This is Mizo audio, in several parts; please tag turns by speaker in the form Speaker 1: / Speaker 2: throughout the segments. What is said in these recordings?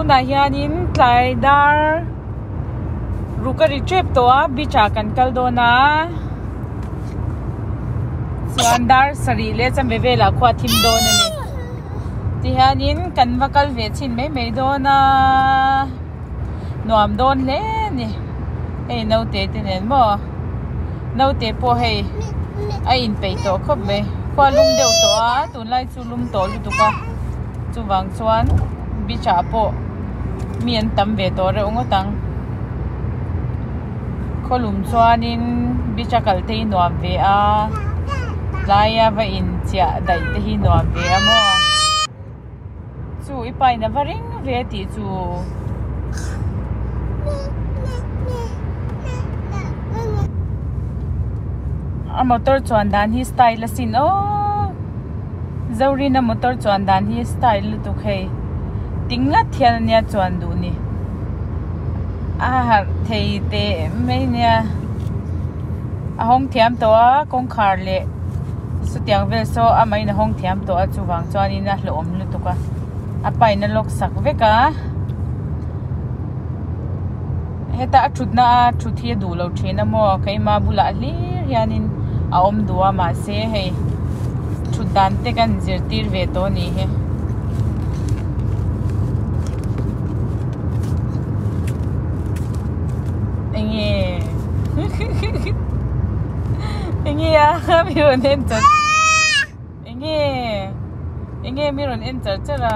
Speaker 1: Tunah hianin tlai dar ruk a ri tep tawh a beach ah kan kal dawn a chuan dar sarih leh chanve velah khua a thim dawn a ni tihianin kan va kal ve chhin mai mai dawn a nuam dawn hle a ni hei naute te nen maw naute pawh hei a inpeih tawh khawp mai khua lum deuh tawh a tunlai chu lum tawh lutuk a chuvang chuan beach ah pawh mi an tam ve tawh reuh ngawt ang khawlum chuanin beach a kal te hi nuam ve a tlaia va inchiah daih te hi nuam ve a maw chu i pa in a va ring ve tih chu. A motor chuan dan hi style asin aww Zorina motor chuan dan hi style lutuk hei ti ngat hian ania chuan duh ni a harh thei teh mai nia a hawng thiam tawh a kawngkhar leh chutiang vel saw amahin a hawng thiam tawh a chuvang chuanin a hlauhawm lutuk a a pa in a lock sak vek a heta a thutna a thut hi a duh lo thin a maw keima bulah hlir hianin a awm duh a mahse hei thut dan te kan zirtir ve tawh a nih hi. Enge enge a mi rawn en char enge enge mi rawn en char char a.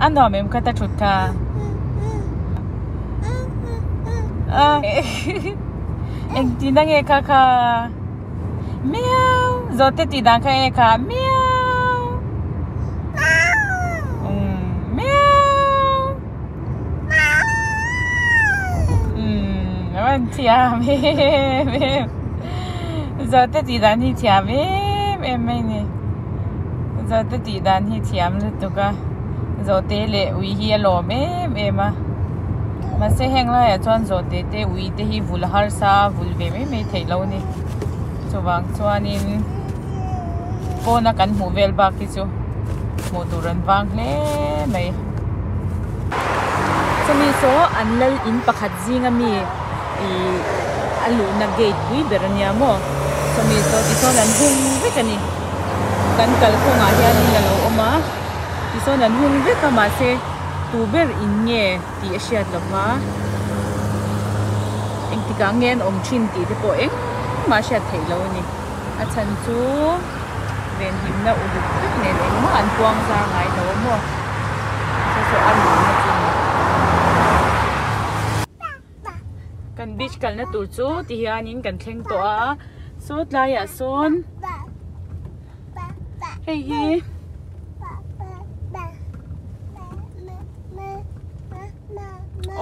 Speaker 1: A nuam em kha ta thut kha engtin ange kha kha miau zawhte tih dan kha enge kha miau umm miau umm a van thiam em em zawhte tih dan hi thiam em em mai a ni zawhte tih dan hi thiam lutuk a zawhte leh ui hi a lawm em em a mahse heng laiah chuan zawhte te ui te hi vul harsa a vul ve mai mai theih loh a ni chuvang chuanin pawna kan hmuh vel bak hi chu hmuh tur an vang hle mai. Chumi saw an lal in pakhat zinga mi ih a luhna gate pui ber a nia maw chumi saw tisawn an hung vek a ni kan kalkawngah hianin a lo awm a tisawn an hung vek a mahse tu ber in nge tih a hriat lo va engtikah nge an awm thin tih te pawh engmah a hriat theih loh a ni a chhan chu venhimna uluk vek nen engmah an puang zar ngai lo a maw chu chu a luhna chu a ni kan beach kalna tur chu ti hianin kan thleng tawh a saw tlaiah sawn hei hi.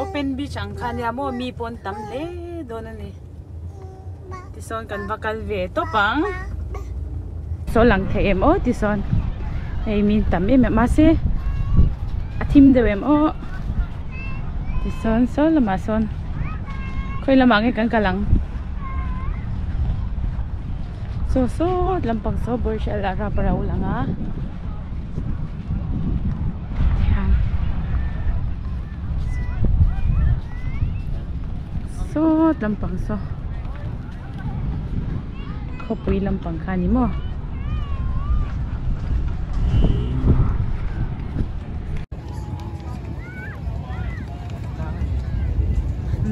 Speaker 1: Open beach ang kha nia maw mi pawn tam hle dawn a ni tisawn kan va kal ve tawp ang saw lang thei em aw tisawn hei mi tam em em mahse a thim deuh em aw tisawn saw lamah sawn khawi lamah nge kan kal ang saw sawt lampang saw bawrhsel a rap a ro lang a. Sawt lampang saw khawpui lampang kha a ni maw.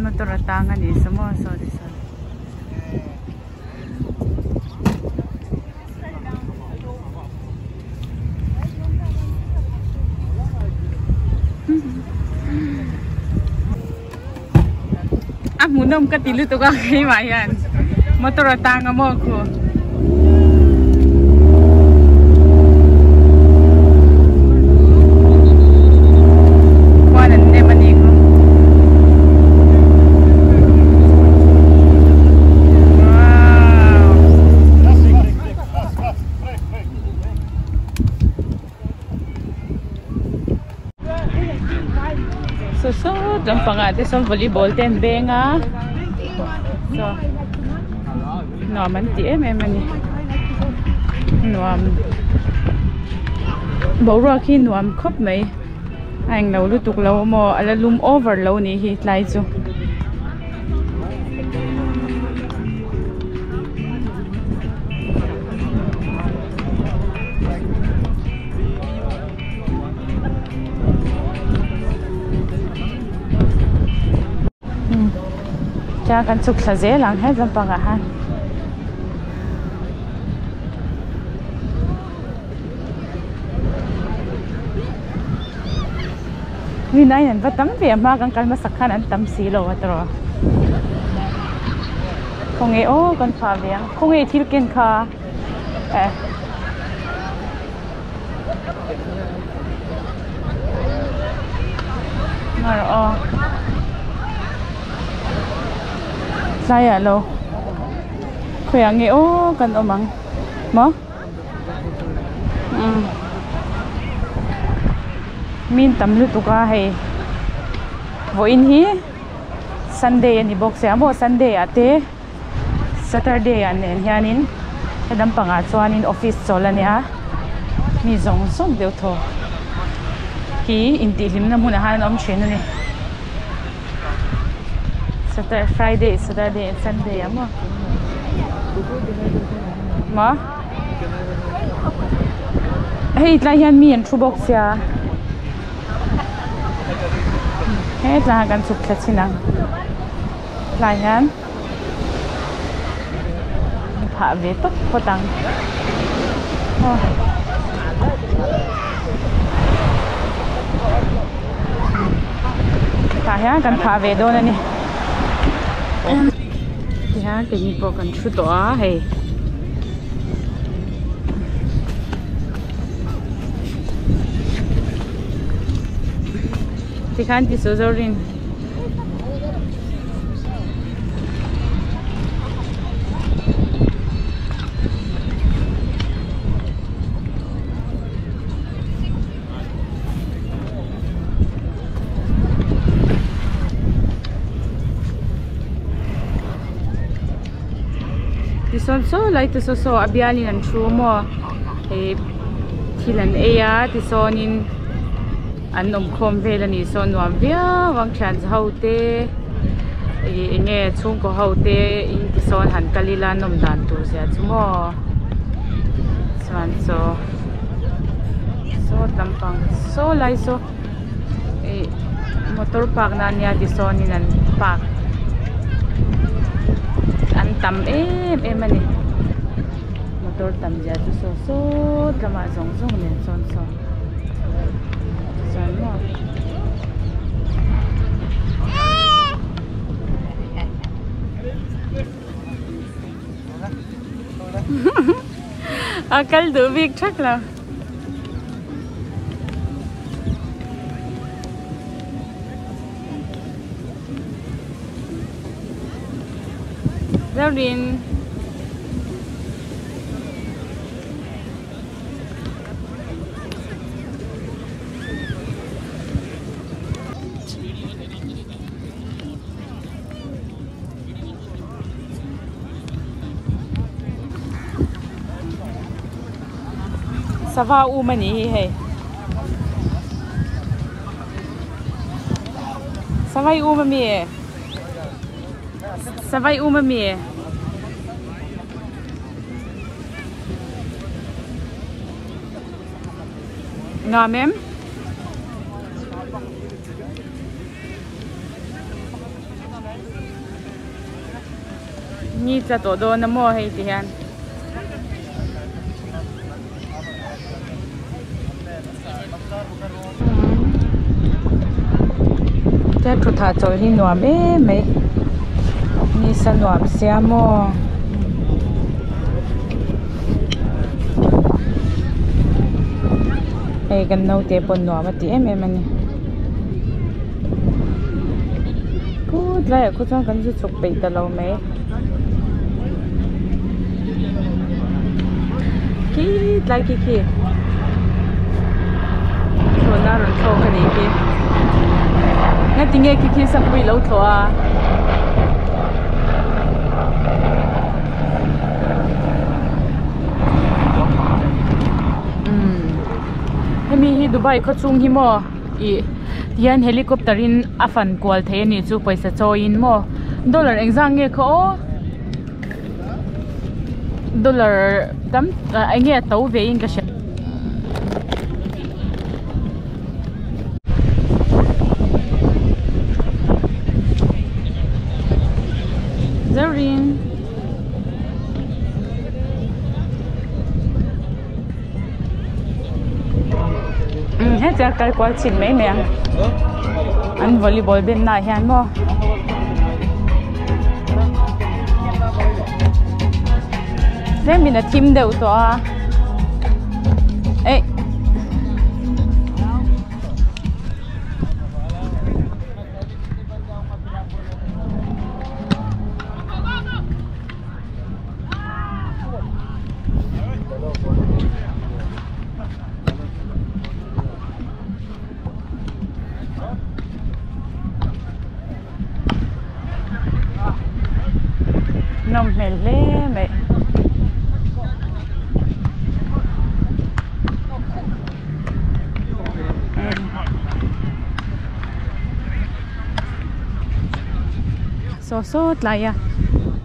Speaker 1: Motor a tang a ni saw maw saw ti sawn. A hmuhnawm ka ti lutuk a keimah hian motor a tang a maw khu. Khuan an nem a ni khu. Saw sawt lampangah te sawn volleyball te an beng a saw nuam an ti em em a ni. Nuam boruak hi nuam khawp mai a englo lutuk lo maw a la lum over lo nih hi tlai chu. Chuan kan chhuk thla zel ang he lampangah hian. Mi nai an va tam ve a hma kan kal hmasak khan an tam si lo a tawrh. Khawnge aw kan phah ve ang khawnge thil ken kha eh. Ngar aw tlaiah lo khawiah nge aw kan awm ang maw umm min tam lutuk a hei vawiin hi sunday a ni bawk sia maw sunday ah te. Saturday ah nen hianin he lampangah chuanin office chawl a nia mi zawng zawng deuh thaw hi intihhlimna hmunah hian an awm thin a ni satur friday saturday and sunday ah maw maw hei tlai hian mi an thu bawk sia hetlai ah kan chhuk thla chhin ang. Tlai hian phah ve tawp phawt ang aw. Tah hian kan phah ve dawn a ni tihian keini pawh kan thu tawh a hei. Tikhan ti saw Zorin. Tisawn saw lai te saw saw a bialin an thu maw ih thil an ei a tisawnin. An awm khawm vel a nih sawn nuam viau ang thian ho te ih eng nge chhungkaw ho te in ti sawn han kal ila nawm dan tur zia chu maw chuan chaw saw lampang saw lai saw ih motor park na ania ti sawn in an park an tam em em a ni motor tam zia chu saw sawt lamah zawng zawng nen sawn saw. A kal duh bik thak lo. Zorin. Sava um a nih hi hei savai um a mi savai um a mi. Nuam em? Ni tla tawh dawn a maw hei ti hian. Tia thutha chawlh hi nuam em mai nisa nuam sia maw. Hei kan naute pawh nuam a ti em em a ni kut laiah khaw chuan kan zu chhuk peih ta lo mai khi tlai khi khi thlawhna rawn thlawk a nih khi ngatinge khi khi sapui lo thlawh a. hi Dubai khaw chhung hi maw ih tihian helicopter in a fan kual thei a nih chu pawisa chawiin maw dollar engzah nge kha aw dollar tam eng nge a to ve in ka hria. Zorin. Um hetiang kal kual chhin mai mai ang an volleyball ben naah hian maw tlemin a thim deuh tawh a eh. Nawm hmel hle mai. Saw saw tlai a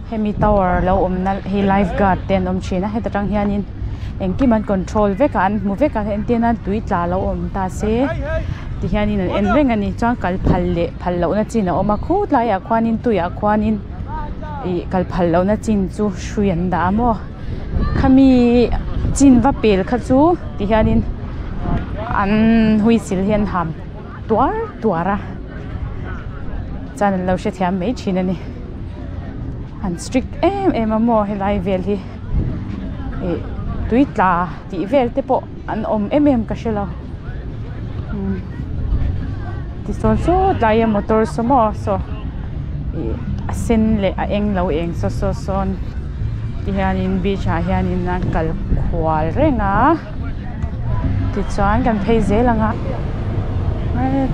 Speaker 1: hemi tower lo awmna hi life guard te an awm thin a heta tang hianin engkim an control vek a an hmu vek a entir nan tui tla lo awm ta se ti hianin an en reng a ni chuan kal phal leh phal lohna chin a awm a khu tlaiah khuanin tuiah khuanin ih kal phal lohna chin chu hrui an dah a maw khami chin va pel kha chu ti hianin an huisil hi an ham tuar tuar a chuan an lo hrethiam mai thin a ni an strict em em a maw helai vel hi ih tui tla tih vel te pawh an awm em em ka hre lo umm tichuan saw tlai a motor saw maw saw ih a sen leh a eng lo eng saw saw sawn ti hianin beach ah hianin a kal khual reng a. Tichuan kan phei zel ang a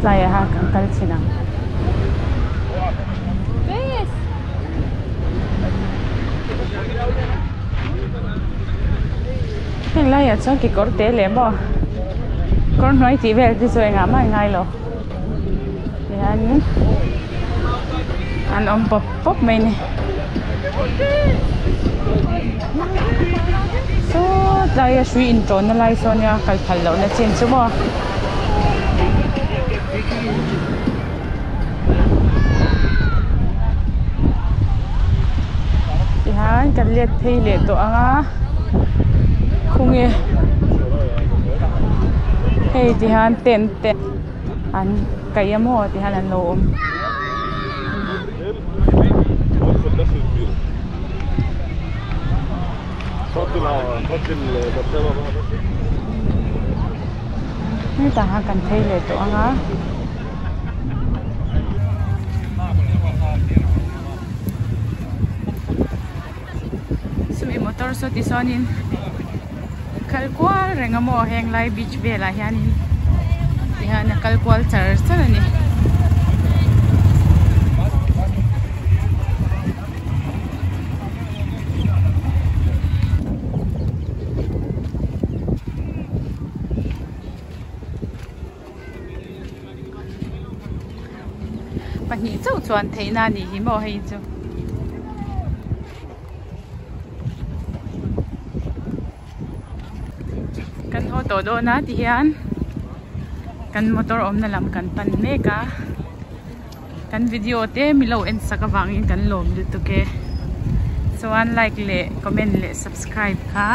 Speaker 1: tlaiah khan kan kal thin ang. Heng laiah chuan kekawr te leh maw kawr hnuai tih vel te chu engah mah a ngai lo tihianin an awm pawp pawp mai a ni. Saw tlai a hrui intawn na lai saw nia kal phal loh na chin chu maw. Tihian kan let phei leh tawh ang a khawnge hei tihian tent te an kaih a maw tihian an lo awm. Hetah khan kan phei leh tawh ang a. Chumi motor saw tichuanin kal kual reng a maw heng lai beach velah hianin tihian a kal kual char char a ni. Pahnih chauh chuan theihna a nih hi maw hei chu. Kan haw tawh dawn a ti hian kan motor awmna lam kan pan mek a kan video te mi lo en sak avangin kan lawm lutuk e chuan like leh comment leh subscribe kha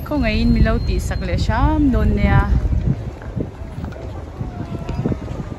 Speaker 1: khawngaihin mi lo tih sak leh hram dawn nia.